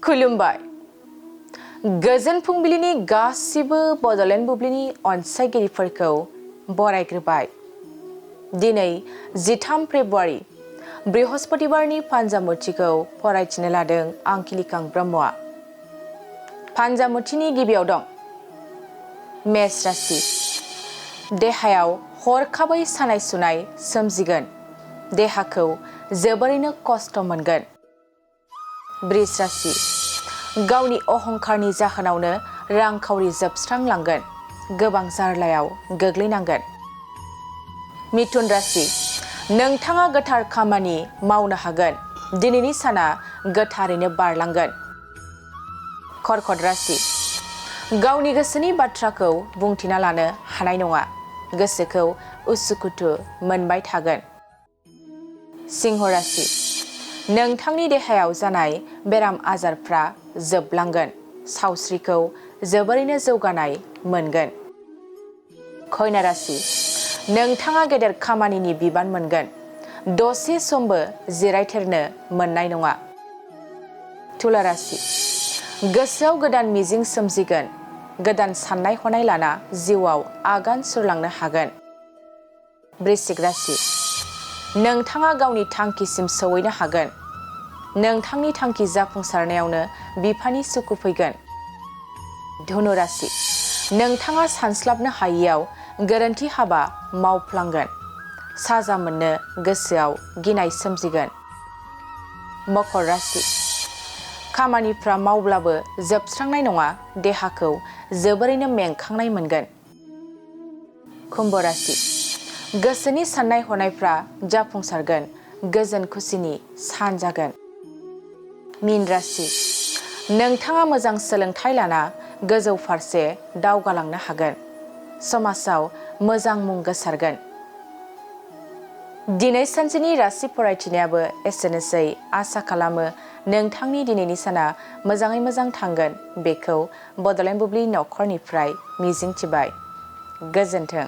खुलुमबाय गोजोन फुंबिलिनि गासिबो बड'लेण्ड बुब्लिनि अनसायगिरिफोरखौ बरायग्रोबाय। दिनै 13 फेब्रुवारि बृहस्पतिबारनि फान्जामुथिखौ फरायथिनो लादों आं किलिकां ब्रह्मआ। फान्जामुथिनि गिबियाव दं मेष राशि। देहायाव हरखाबै सानाय सुनाय सोमजिगोन। देहाखौ जोबोरैनो खस्थ' मोनगोन। बृष राशि। गावनि अहंकारनि जाहोनावनो रांखावरि जोबस्रांलांगोन। गोबां जारलायाव गोग्लैनांगोन। मिथुन राशि। नोंथाङा गोथार खामानि मावनो हागोन। दिनैनि साना गोथारैनो बारलांगोन। कर्कट राशि। गावनि गोसोनि बाथ्राखौ बुंथिना लानो हानाय नङा। गोसोखौ उसुखुथु मोनबाय थागोन। सिंह राशि। नोंथांनि देहायाव जानाय बेराम आजारफ्रा जोबलांगोन। सावस्रिखौ जोबोरैनो जौगानाय मोनगोन। कन्या राशि। नोंथाङा गेदेर खामानिनि बिबान मोनगोन। दसे समबो जिरायथेरनो मोननाय नङा। तुला राशि। गोसोआव गोदान मिजिं सोमजिगोन। गोदान साननाय हनाय लाना जिउआव आगान सुरलांनो हागोन। वृश्चिक राशि। नोंथाङा गावनि थांखिसिम सौहैनो हागोन। नोंथांनि थांखि जाफुंसारनायावनो बिफानि सुखु फैगोन। धनु राशि। नोंथाङा सानस्लाबनो हायैयाव गोरोन्थि हाबा मावफ्लांगोन। साजा मोननो गोसोआव गिनाय सोमजिगोन। मकर राशि। खामानिफ्रा मावब्लाबो जोबस्रांनाय नङा। देहाखौ जोबोरैनो मेंखांनाय मोनगोन। कुम्भ राशि। गोसोनि साननाय हनायफ्रा जाफुंसारगोन। गोजोन खुसिनि सान जागोन। मीन राशि। नोंथाङा मोजां सोलोंथाइ लाना गोजौ फारसे दावगालांनो हागोन। समाजाव मोजां मुं गोसारगोन। दिनै सानसेनि राशि फरायथिनायाबो एसेनोसै। आसा खालामो नोंथांनि दिनैनि साना मोजाङै मोजां थांगोन। बेखौ बड'लेण्ड बुब्लि नखरनिफ्राय मिजिंथिबाय। गोजोन्थों।